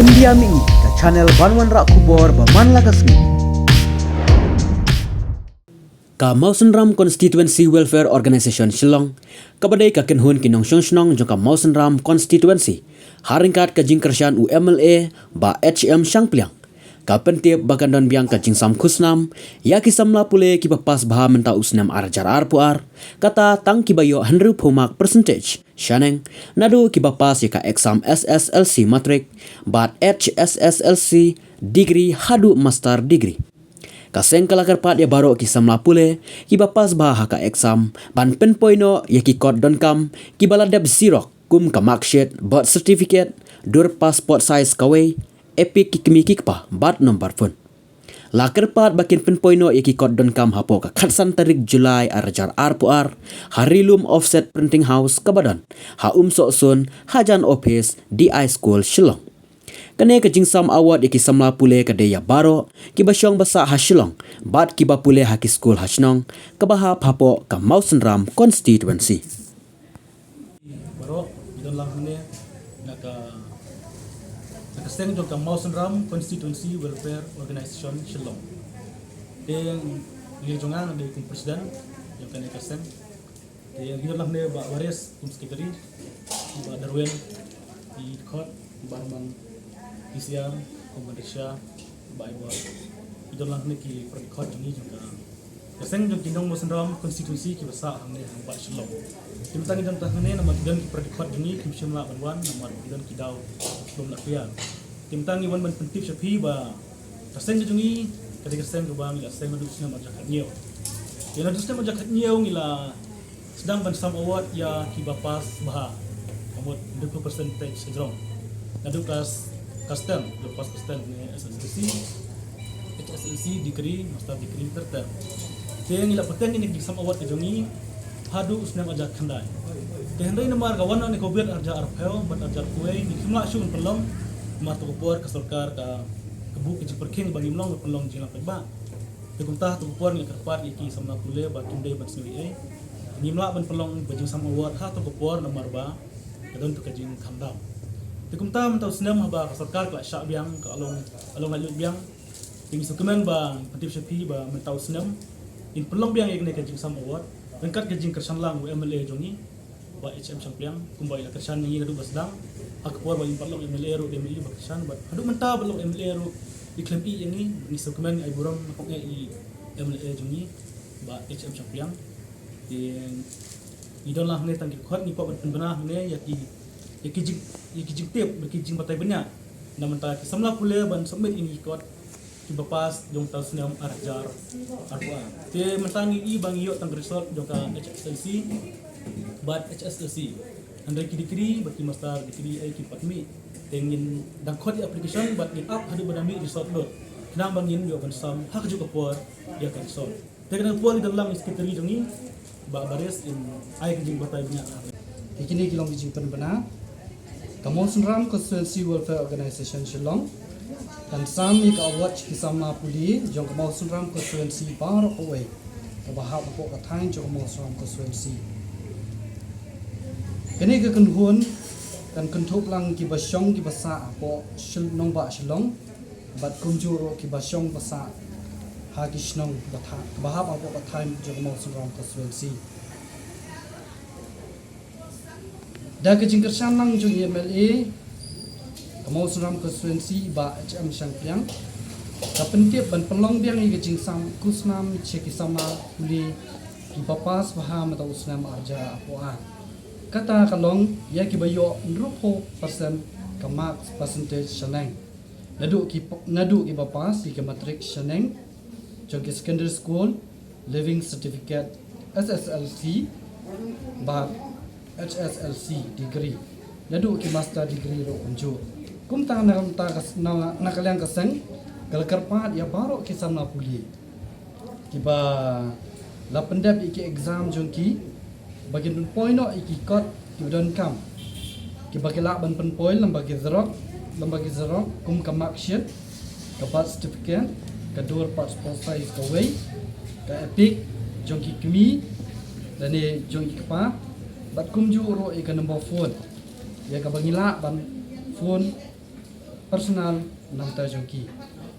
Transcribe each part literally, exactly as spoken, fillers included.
India Mih, ka channel ban wanrah khubor ba man la ka sngi. Ka Mawsynram Constituency Welfare Organisation Shillong, kaba dei ka kynhun ki nongshong shnong jong ka Mawsynram Constituency, ha ryngkat ka jingkyrshan u M L A Bah H M Shangpliang, ka pyntip ba kan don biang ka jingsam khusnam ïa ki samla pule kiba pass bha mynta u snem ar hajar arphew ar, kata tang kiba ïoh hynriewphew mark percentage shaneng, naduh kiba pass ïa ka exam S S L C Matric bad H S S L C Degree haduh Master Degree. Ka seng ka la kyrpad ïa baroh ki samla pule kiba pass bha ha ka exam ban pynpoi noh ïa ki kot donkam kiba la dep xerox, kum ka marksheet, birth certificate, dur passport size kawei, EPIC ki kmie ki kpa bad number phone. La kyrpad ba kin pynpoi noh ïa ki kot donkam hapoh ka khatsan tarik July ar hajar arphew ar, ha Rilum Offset Printing House kaba don ha Umsohsun, hajan office D I School Shillong. Kane ka jingsam award ïa ki samla pule ka dei ïa baroh kiba shong ba sah ha Shillong bad kiba pule ha ki skul ha shnong kaba hap hapoh ka Mawsynram Constituency. Baroh, ngi don lang hangne na ka, na ka seng jong ka Mawsynram Constituency Welfare Organisation Shillong. Te ngi jong nga nga dei kum president jong kane ka seng. Te ngi don lang hangne Bah Waris kum secretary, Bah Darwin, i khot, Bah Arman, i Siam, kum Bah Risha, Bah Ibor. Ngi don lang hangne ki para dkhot jong ngi jong ka, ka seng jong ki nong Mawsynram Constituency kiba sah hangne ha Bah Shillong. Te mynta ngi don tang hangne namar ki don ki para dkhot jong ngi kim shym lah ban wan namar ki don ki daw bym lah pia. Te mynta ngi wan ban pyntip sha phi ba ka seng jong ngi ka dei ka seng kaba ngi la seng naduh snem ar hajar khathynñiew. Te naduh snem ar hajar khathynñiew ngi la sdang ban sam award ïa kiba pass bha, ka mut hynriewphew percent percentage hajrong. Naduh ka s-, ka stand, naduh pass ka stand ne S S L C, H S L C, degree, master degree, ter ter. Te ngi la pateng ïa kine ki sam award ka jong ngi haduh u snem ar hajar khyndai. Te hynrei namar ka wan noh ïa ka Covid ar hajar arphew bad ar hajar kuwei, ngi kim lah shuh ban pynlong namar to ka por ka sorkar ka, ka buh ka jingpyrkhing ba ngim long ban pynlong jingïalang paidbah. Te kumta ha to ka por ngi la kyrpad ïa ki samla pule ba kim dei ban sngew ei ei. Ngim lah ban pynlong ba jingsam award ha to ka por namar ba ka don to ka jingkham dam. Te kumta mynta u snem haba ka sorkar ka la shah biang, ka la long, ka la long laitluid biang, te ngi sngewkmen ba pyntip sha phi ba mynta u snem ngin pynlong biang ïa kane ka jingsam award ryngkat ka jingkyrshan lang u M L A jong ngi, Bah H M Shangpliang, kumba i la kyrshan ïa ngi naduh ba sdang. Ha ka por ba ngim pat long M L A ruh dei ma i ba kyrshan, bad haduh mynta ba long M L A ruh i khlem ïeh ïa ngi. Ngi sngewkmen, ai burom na kong eh i M L A jong ngi, Bah H M Shangpliang. Te ngi don lang hangne tang ki dkhot, ngi kwah ban pynbna hangne ïa ki, ïa ki jing, ïa ki jingtip, ïa ki jingbatai bniah. Na mynta ki samla pule ban submit ïa ngi kot kiba pass jong ka snem ar hajar arphew ar. Te mynta ngi i ba ngi ïoh tang ka result jong ka H S L C bad H S L C. Hynrei ki degree bad ki master degree ei kim pat mih. Te ngin dang khot ïa application bad ngin ap haduh ba dang mih result lut, khnang ba ngin ïoh ban sam ha kajuh ka por ïa ka result. Te ka dang por ngi don lang i secretary jong ngi, Bah Baris, in ai ka jingbatai bniah. Te kine ki long ki jingpynbna. Ka Mawsynram Constituency Welfare Organisation Shillong kan sam ïa ka award ki samla pule jong ka Mawsynram Constituency baroh kawei kaba hap hapoh ka thaiñ jong ka Mawsynram Constituency. Kane ka kynhun kan kynthup lang kiba shong kiba sah hapoh Shil-, nongbah Shillong, bad kumjuh ruh kiba shong ba sah ha ki shnong ba tha-, ba hap hapoh ka thaiñ jong ka Mawsynram Constituency. Da ka jingkyrshan lang jong i M L A ka Mawsynram Constituency, Bah H M Shangpliang, ka pyntip ban pynlong biang ïa ka jingsam khusnam sha ki samla pule kiba pass bha mynta u snem ar hajar arphew ar. Kata ka long ïa kiba ïoh hynriewphew percent ka marks percentage shaneng. Naduh ki, naduh kiba pass ïa ka matric shaneng, jong ki secondary school, leaving certificate, S S L C bad H S L C degree, naduh ki master degree ruh kumjuh. Kumta na ka, na, na ka liang ka seng ka la kyrpad ïa baroh ki samla pule kiba la pyndep ïa ki exam jong ki ba kin pynpoi noh ïa ki kot kiba donkam, kiba ki lah ban pynpoi lem bad ki xerox, lem bad ki xerox kum ka marksheet, ka birth certificate, ka dur passport size kawei, ka EPIC jong ki kmie lane jong ki kpa, bad kumjuh ruh ïa ka number phone, ïa kaba ngi lah ban phone personal namar jong ki.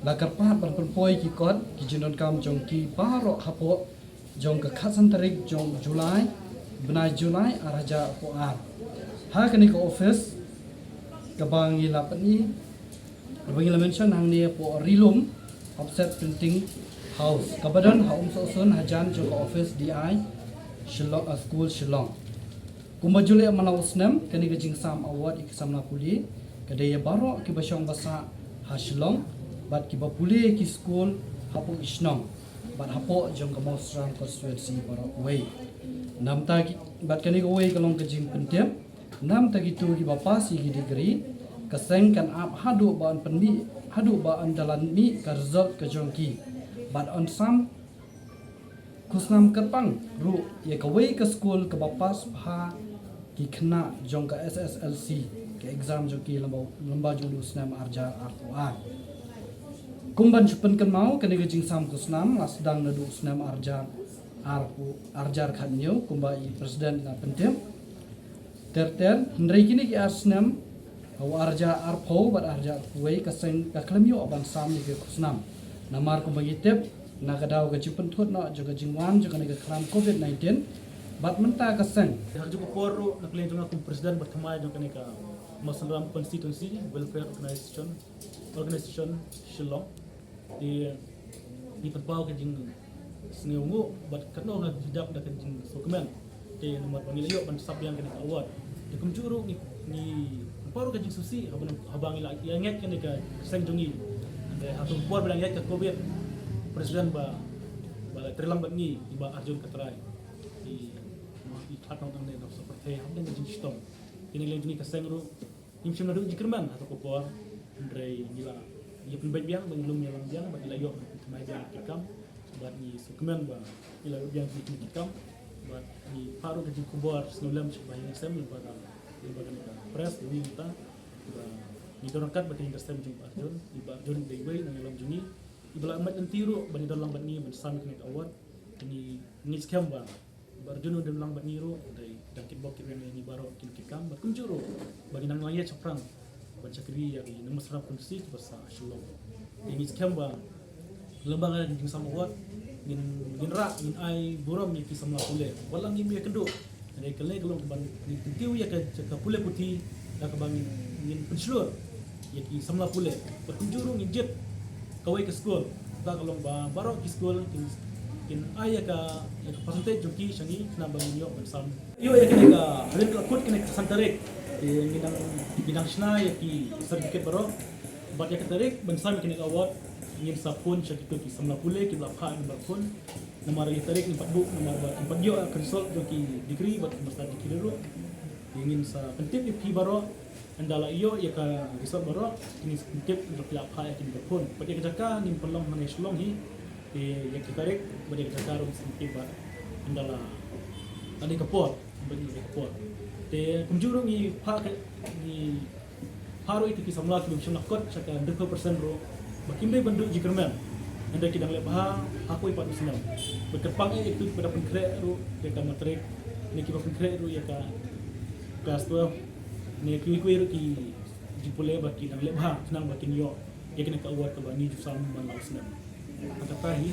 La kyrpad ban pynpoi ki kot ki jingdonkam jong ki baroh hapoh jong ka khatsan tarik jong July, bnai July ar hajar arphew ar. Ha kane ka office kaba ngi la pyni, kaba ngi la mention hangne hapoh Rilum Offset Printing House, kaba don ha Umsohsun hajan jong ka office D I Shillong, uh, School Shillong. Kumba ju leh man la u snem, kane ka jingsam award ïa ki samla pule ka dei ïa baroh kiba shong ba sah ha Shillong bad kiba pule ki skul hapoh ki shnong bad hapoh jong ka Mawsynram constituency baroh kawei. Namar ki, bad kane kawei ka long ka jingpyntip, namar kito kiba pass ïa ki degree, ka seng kan ap haduh ba yn pynmih, haduh ba yn da lah mih ka result ka jong ki. Bad yn sam khusnam kyrpang ruh ïa kawei ka skul kaba pass bha ki khynnah jong ka S S L C, ka exam jong ki lem bad, lem bad jong u snem ar hajar arphew ar. Kum ban shu pynkynmaw, kane ka jingsam khusnam la sdang naduh u snem ar hajar arphew, ar hajar khathynñiew, kumba i president i la pyntip. Ter ter, hynrei kine ki ar snem, ha u ar hajar arphew bad ar hajar arphew wei, ka seng ka khlem ïoh ban sam ïa ka khusnam. Namar kumba ngi tip, na ka daw ka jingpynthut noh jong ka jingwan jong kane ka khlam covid nineteen, bad mynta ka seng. Ha kajuh ka por ruh, na ka liang jong nga kum president bad thymmai jong kane ka Mawsynram Constituency Welfare Organization, Organization Shillong. Te ngi pynpaw ka jingsngewnguh bad katno nga ju dap da ka jingsngewkmen. Te namar ba ngi la ïoh ban sap biang kane ka award. Te kumjuh ruh ngi, ngi pynpaw ruh ka jingsngewsih haba, haba ngi la ïa ngeit kane ka seng jong ngi. Te ha ka por ba la ngeit ka covid, president ba, ba la trei lang bad ngi, i Bah Arjun Khattrai. I, i khat nong nangne nong sa pyrthei hapdeng ka jingshitom. Te na ka liang jong ngi ka seng ruh, ngim shym la duh jingkyrmen ha kato ka por, hynrei ngi la ïa pynbeit biang, ba ngi lum ïalam biang, bad ngi la ïoh ban pynthymmai biang ki kam, bad ngi sngewkmen ba ngi la ïoh biang ki kam, bad ngi phah ruh ka jingkhubor sngewlem sha ka Bahaïing Seng lyngba ka, lyngba kane ka press, ïa ngi mynta, ba ngi don ryngkat bad ka Bahaïing Seng jong Bah Arjun, i Bah Arjun i dei iwei na ïalam jong ngi, iba la mad lynti ruh ban ïadon lang bad ngi ban sam ïa kane ka award, te ngi, ngi skhem ba Bah Arjun u don lang bad ngi ruh, dei dang kitbok kitrwiang ïa ngi baroh ki kam, bad kumjuh ruh ba ngi nang ïaid shaphrang ban shakri ïa ki nongmynsaw constituency kiba sah ha Shillong. Te ngi skhem ba lyngba ka jingsam award ngin, ngin rah, ngin ai burom ïa ki samla pule. Wat la ngim ïakynduh, hynrei kane ka long kaba ngin kyntiew ïa ka, ka pule puthi da kaba ngin, ngin pynshlur ïa ki samla pule. Bad kumjuh ruh ngin jied kawei ka skul. Kata ka long ba baroh ki skul kin, kin ai ïa ka, ïa ka percentage jong ki sha ngi khnang ba ngin ïoh ban sam. Ïoh ïa kane ka, hadien ka la kut kane ka san tarik, eh, ngi dang, ngi dang shna ïa ki certificate baroh. Bad ïa ka tarik ban sam ïa kane ka award, ngin sa phone sha kito ki samla pule kiba la phah ïa ka number phone. Namar ïa ka tarik ngim pat buh, namar ba kim pat ïoh ïa ka result jong ki degree bad ki master degree ruh. Te ngin sa pyntip ïa phi baroh. Ynda la ïoh ïa ka result baroh, ngin sa pyntip ïa phi la phah ïa ki number phone. Bad ïa ka jaka ngin pynlong hangne Shillong hi. Te ïa ki tarik bad ïa ka jaka ruh ngin sa pyntip bad ynda la, la dei ka por, bad ïa ka por. Te kumjuh ruh ngi phah ka, ngi phah ruh ïa ki samla kiba shym la kot sha ka hynriewphew percent ruh ba kim dei ban duh jingkyrmen. Hynrei ki dang leh bha ha kawei pat u snem. Bad kyrpang eh ïa kito kiba da pynkhreh ruh ïa ka matrik, ne kiba pynkhreh ruh ïa ka class twelve, ne kiwei kiwei ruh ki jingpule ba ki dang leh bha khnang ba kin ïoh ïa kane ka award kaba ngi ju sam man la u snem. Tang kata hi,